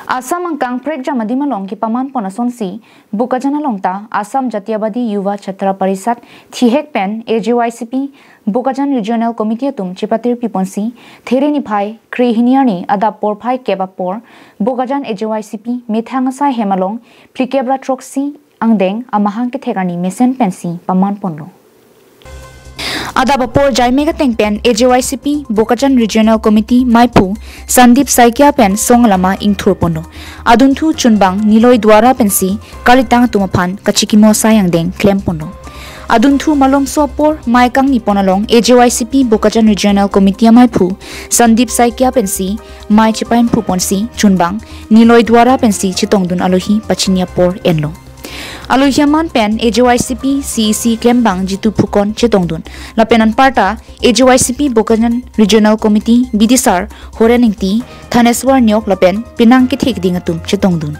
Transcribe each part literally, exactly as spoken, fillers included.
Assam angkang prekjam adim along kepaman pon asonsi, Bokajan along ta Assam Jatiyawadadi Yuva Chhatra Parishad, thihek pen A J Y C P Bokajan Regional Committee atum chepatirpi ponsi, There niphai kre-hini arni adap porphai kep apor, Bokajan A J Y C P methang asai hem along phlikep ra throksi angdeng amahang kethek arni mesen pensi paman ponlo. Adap apor jaimek ateng pen A J Y C P Bokajan Regional Committee maiphu Sandip Saikia pen song alama ingthur ponlo. Adunthu chunbang Niloi Duara pensi kalitang atum aphan kachikimo asai angdeng klem ponlo. Adunthu malomso apor mai kangni pon along A J Y C P Bokajan Regional Committee amaiphu Sandip Saikia pensi mai chepainphu ponsi chunbang Niloi Duara pensi chetongdun alohi pachini apor enlo. Alohi aman pen A J Y C P C E C klembang Jitu Phukon chetongdun. Lapen anparta A J Y C P Bokajan Regional Committee bidisar Horen Ingti, Thaneswar Nyok lapen penang kethek ding atum chetongdun.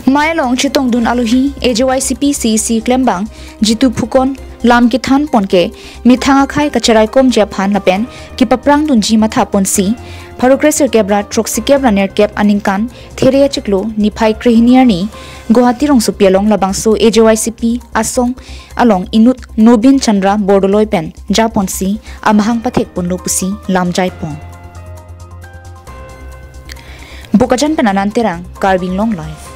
Mai along chetongdun alohi A J Y C P C E C klembang Jitu Phukon lam kethan pon ke methang akhai kacheraikomji aphan lapen kepaprang dunji matha ponsi, pharo kre sirkep ra throksi kep ra nerkep aningkan There achiklo niphai kre-hini arni Guwahati rongsopi along labangso A J Y C P asong along inut Nobin Chandra Bordoloi pen japonsi amahang pathek ponlo pusi lam jai pon. Bokajan pen Anand Terang, Karbi Anglong Live.